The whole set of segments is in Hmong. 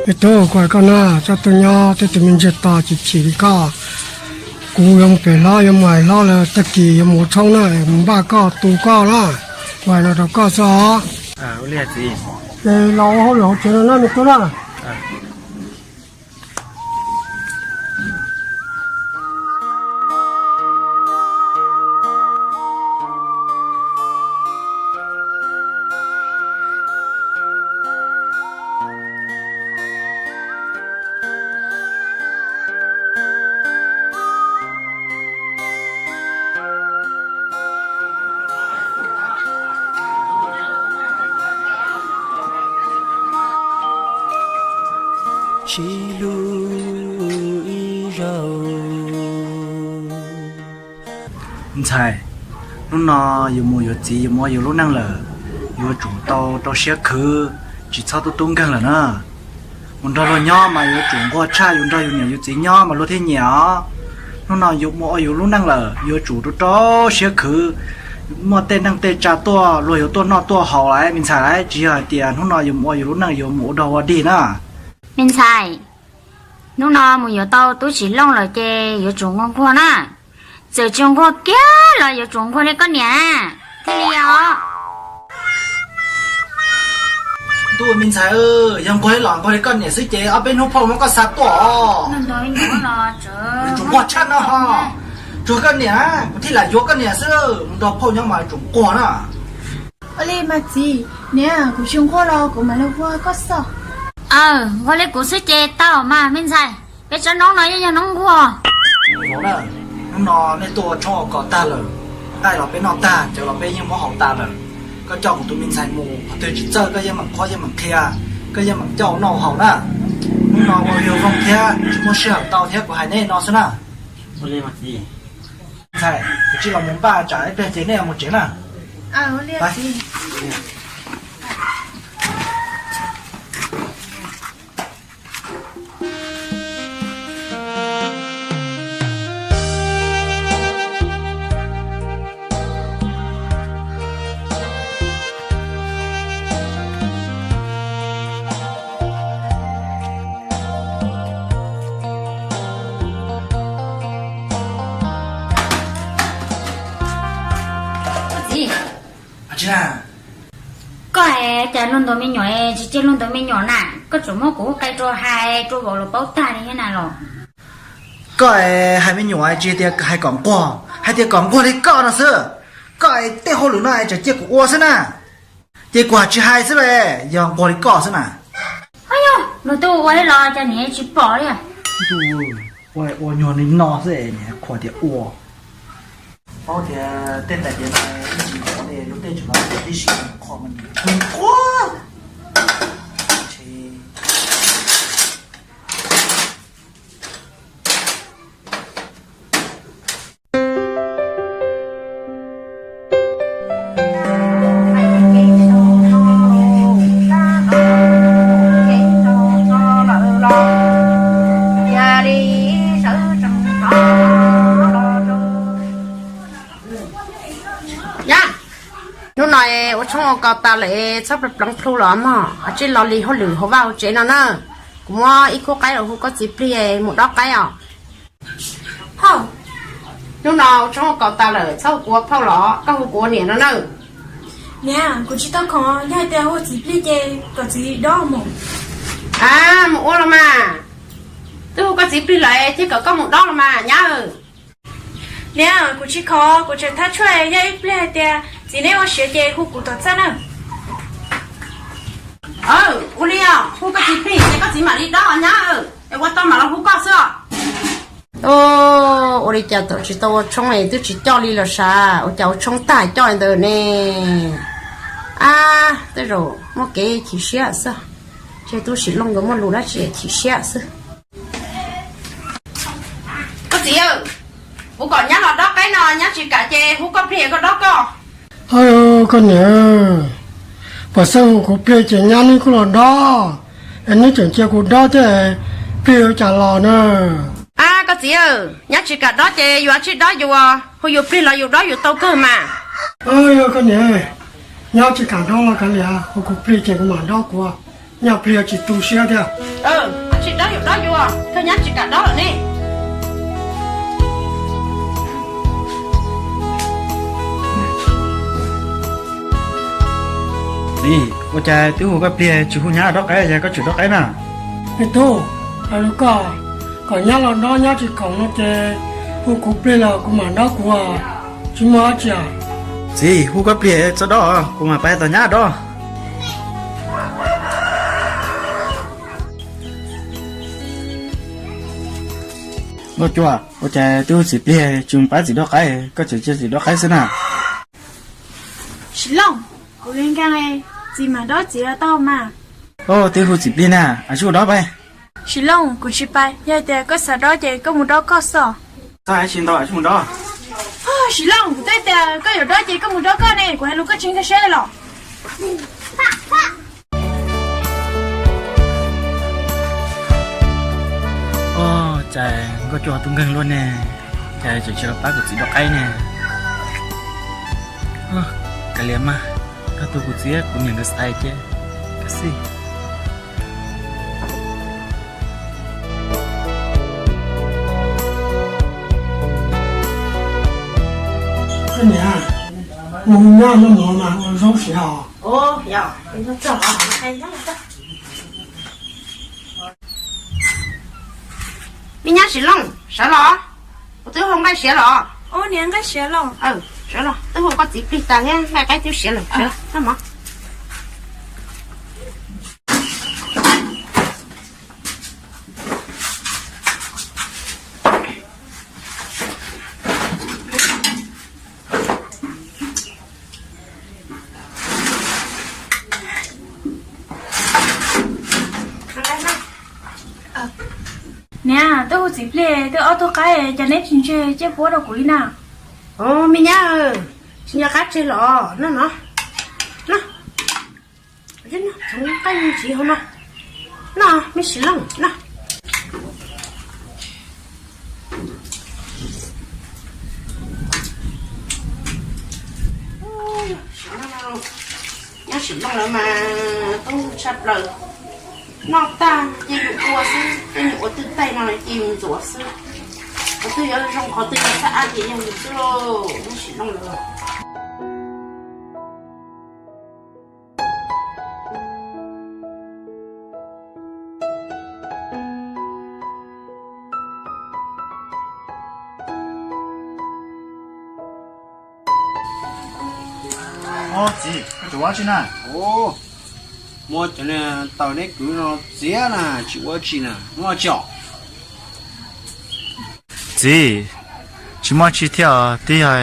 Me tub, kuv hais koj na, txhob tuaj nyob tej tus me ntsis tos chim chim li koj. Kuv yuav mus pem hlob, yuav mus hais hlob lawv tag kis yuav mus ua tshoob na, mus npaj koj tu koj na. Kuv hais no rau koj xwb os. Ces los ua hauj lwm hauv tsev no na me tub na. Tsis lub ib zaug. Ntxhais, hnub no yus mus yuav txiv yus mus ua yus lub neej lawm, yuav tsum tau rau siab khwv, tsis txhob tub tub nkeeg lawm na. Mus nrog luag nyob mas yuav tsum nquag tshaj, yus nrog yus niam yus txiv nyob mas luag thiaj nyiam os. Hnub no yus mus ua yus lub neej lawm yuav tsum rau rau siab khwv. Muaj tej neeg tej tsa tuaj luag yuav tuaj noj tuaj haus lawm me ntxhais, tsis yog hais tias hnub no yus mus ua yus lub neej yuav mus ua dog ua dig na. Me ntxhais, hnub no mus yuav tau tub tsis looj lawm ces yuav tsum nquag nquag na. Txawm tsis nquag kiag los yuav tsum nquag li koj niam thiaj li os. Ntuj, me ntxhais, yog nquag li los nquag li koj niam xwb ces ob peb hnub phauj muab koj xa tuaj os. Yuav tsum nquag tshaj no ho. Tsuas koj niam, kuv thiaj lam yuav koj niam xwb, mus nrog phauj nyob mas yuav tsum nquag na. Ua li mas txiv, niam, kuv tsis nquag los kuv mam li nquag koj xwb. Aw, nquag li kuv xwb ces tau mas me ntxhais, peb tsob noob no yeej yog noob nquag. Hnub no nej tuaj ua tshoob ua kos tag lawm, nqaij los peb noj tag, cawv los peb yeej muab haus tas lawm. Koj coj kuv tus me ntxhais mus qhov twg tsis txawj koj yeej meem qhuab yeej meem qhia, koj yeej meem coj noj haus na. Hnub no ua liag voog thiab tsis muaj sij hawm tau thiab kuv hais nej no xwb na. Ntxhais, kuv cia li los mus npaj tsam ib pliag ces nej mus tsev na. Txiv, koj es cas luag ntaus me nyuam tsis cia luag ntaus me nyuam na? Koj tseem muab kuv qe rau hais rau vauv los paub tag li thiab na los? Koj es hais me nyuam tsis tias hais kom nquag, hais tias kom nquag li koj no xwb. Koj es tej hauj lwm no es tseem cia kuv ua xwb na. Ces kuv hais tsis hais xwb los yog nquag li koj xwb na. Yog luag twb ua los cas niam tsis pom li? Ua, ua nyuag li no xwb niam qhuas tias ua. Paub tias tej ntais tias no ib tsis pom li lub tej tseem los tib si qhuas mas nquag. Yog, hnub no ua tshoob ua kos tas lawm, txhob pleev plhu los mog, tsij los lig hauj lwm hauv vaj hauv tsev no na. Kuv muab ib khub qaib los hu koj txiv plig mus dob qaib os. Phauj, hnub no ua tshoob ua kos tas lawm, txhob hu kuv ua phauj los koj hu kuv ua niam no na. Niam, kuv tsis tau khoom, yog hais tias hu txiv plig ces kom txiv dob mus. A, mus ua los mas. Twb hu koj txiv plig lawm thiaj kom koj mus dob los mas nyab. Niam, kuv tsis khoom, kuv tseem thab tshuaj, yog ib pliag hais tias txiv neb ua siav ces hu kuv tuaj txhawb na. Ua li os, hu koj txiv plig ces koj txiv mam li dob nyab, es ua tau mam los hu koj xwb os. Ua li cas thaum tsis tau ua tshoob es twb tsis coj li los sav, ua cas ua tshoob tag coj li ntawd ne? A, tej zaum muaj kev chim siab xwb, ces tub Sim Looj nkawd muaj lus dab tsi chim siab xwb. Koj txiv, kuv kom nyab los dob qaib no nyab tsis kam ces hu koj plig koj dob koj. Aw, koj niam, puas xeeb hu kuv plig ces nyab neb kuj los dob, es neb tseem cia kuv dob thiab, plig ua cas los na? A, koj txiv, nyab tsis kam dob ces yus tsij dob yus, hu yus plig los yus dob yus tau kawg mas. Yog koj niam, nyab tsis kam dob los kav liam, hu kuv plig ces kuv mam dob kuv, nyab plig tsis tu siab thiab. Tsis dob yuav dob yuav, koj nyab tsis kam dob lawm ne. Txiv, ua cas twb hu koj pliag tsis hu nyab dob qaib, yog koj tseem dob qaib na? Me tub, hais rau koj, kom nyab los dob, nyab tsis khoom no ces hu kuv pliag los kuv mam dob kuv, tsis muaj dab tsi. Txiv, hu koj pliag txhob dob, kuv mam pab tos nyab dob. Nkauj Cua, ua cas twb hu txiv pliag tsis mus pab txiv dob qaib, koj tseem cia txiv dob qaib xwb na? Sim Looj, kuv li nkeeg, txiv mam dob txiv los tau mas. Twb hu txiv pliag na, ua tsuj dob pab. Sim Looj, kuv tsis pab, yog tias koj xav dob ces koj mus dob koj xwb. Tsis ntau, ua tsuj mus dob. Sim Looj, kuv twb tias koj yuav dob ces koj mus dob koj ne, kuv hais lus koj tsis nkag siab los. Ua cas Nkauj Cua tub nkeeg luaj ne, cas tseem tsis los pab kuv txiv dob qaib ne. Kav liam mas, koj tu kuv txiv kuv niam nkawd xaiv ces kav xij. Koj niam, ua me nyab noj mov mas ua zaub siav os. Me nyab Sim Looj, sawv los, kuv twb hu nqaij siav los. Niam, nqaij siav los? Sawv los, twb hu koj txiv plig tas thiab, nqaij qaib twb siav lawm, sawv los noj mov. Niam, twb hu txiv plig twb ob tug qaib, cas neb tsis ntse coj puab rau kuv li na? Me nyab, tsis nco qab tseg los, noj no, noj, tsoom nqaij me ntsis hauv no, noj, me Sim Looj, noj. Nyab Sim Looj lawv mas tub tshaj plaws, noj tag ces yus ua xwb, tej nyuag ua twj taig no ces yus ntxuav xwb. Qhov twg yuav zoo, qhov twg yuav xab ab ces yog yus xwb lauj, nyab Sim Looj lawv. Txiv, koj tseem ua dab tsi na? Muab cov niag taws neb kwv no txiav na, tsis ua dab tsi na, muab tso. Txiv, tsis muaj tsi thiab os, twb yog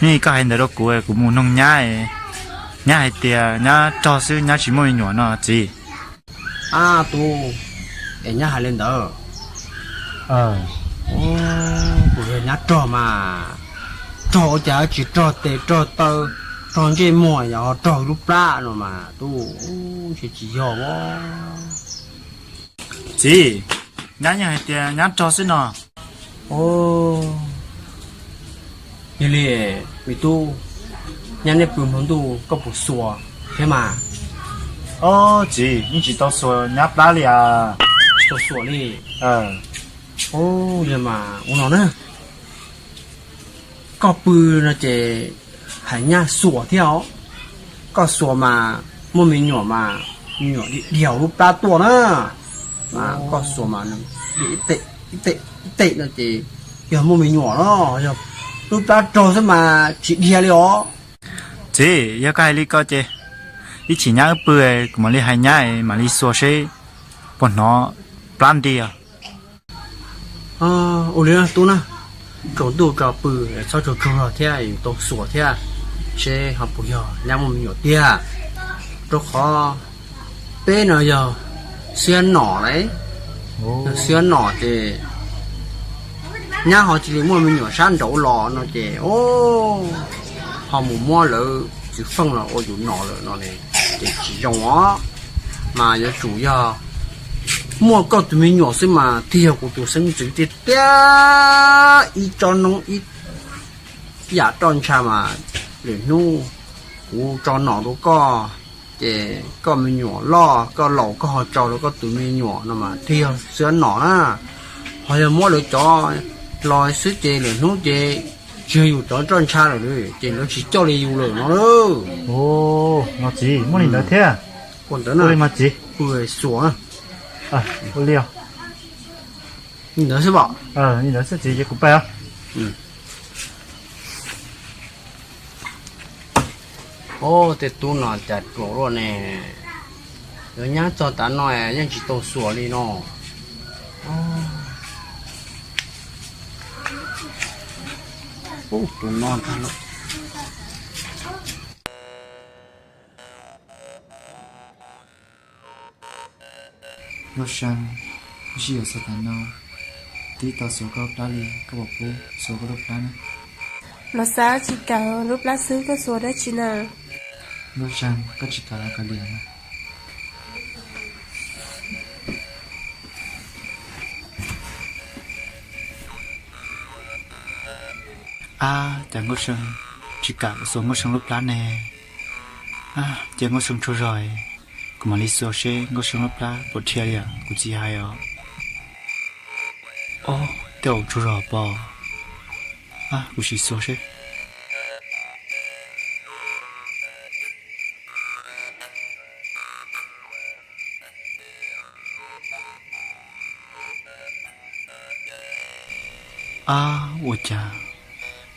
hnub koj hais ntawd rau kuv, kuv mus noog nyab, nyab hais tias nyab rog xwb, nyab tsis muaj me nyuam no txiv. Ab tub, es nyab hais li ntawd? Kuv yog nyab rog mas, rog ua cas tsis rog tes rog taw, rog ntsej muag, yog ho rog lub plab no mas tub, ntshe tsis yog. Txiv, nyab yeej hais tias nyab rog xwb no. Yog li, me tub, nyab neb pw hmo ntuj koj puas xuas thiab mas? Ob txiv, yeej tsis tau xuas nyab plab li as. Tsis tau xuas li. Yog mas ua no na, koj pw no ces hais nyab xuas thiab os. Koj xuas mas muaj me nyuam mas me nyuam dhia dhia lub plab tuaj na. Mas koj xuas mas ib tem ib tem ib tem no ces yog muaj me nyuam los yog lub plab raug xwb mas tsis dhia li os. Txiv, yog koj hais li ko ces ib chim nyab wb pw, kuv mam li hais nyab mam li xuas seb puas hnov plab nti os. Ua li tub na, tsaus ntuj tso pw, txhob tsaug tsaug zog thiab yus tau xuas thiab, seb ho puas yog nyab muaj me nyuam tiag. Rau qhov peb no yog xiab nom lauj, yog xiab nom ces nyab ho cia li muaj me nyuam sab nraud los no ces ho mus muab lawv txiv feej los ua yus nom lawm no ces tsis zoo os. Mas yuav tsum yog muaj koj tus me nyuam xwb mas thiaj yog kuv tus xeeb ntxwv tiag tiag. Ib tsob noob ib yam roj ntsha mas lwm hnub kuv tso nom rau koj, Ces koj me nyuam loj koj laus koj ho tso rau koj tus me nyuam no mas thiaj yog xwb no na. Ho yog muab lawv cov los xwb ces lwm hnub ces tsis yog yus cov roj ntsha lawm ces lawv tsis coj li yus lawm no lauj. No txiv, muaj li ntawd thiab. Ua ntawd na. Ua li mas txiv. Xuas. Ua li os. Li ntawd xwb pom. Li ntawd xwb txiv, ces kuv pais os. Ub, tej tub no cas ruam luaj ne. Yuav nyab txog tav no yeej tsis tau xuas li no. Ub, tus no ntag lauj. Nkauj See, wb sib yuav txog tav no, twb tau xuas koj lub plab li, koj puas pub xuas koj lub plab ne? Los Xab, tsis kam, lub plab xwb koj xuas dab tsi na? Nkauj See, koj tsis kam los kav liam na. Ab, cas Nkauj See tsis kam xuas Nkauj See lub plab ne? Cia Nkauj See tsaug zog, kuv mam li xuas seb Nkauj See lub plab puas dhia li kuv txiv hais os. Ob, tej zaum tsaug zog pom. Kuv sim xuas seb. Ab, ua cas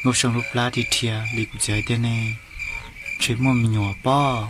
Nkauj See lub plab dhia dhia li kuv txiv hais tiag ne? Ntshe muaj me nyuam pob.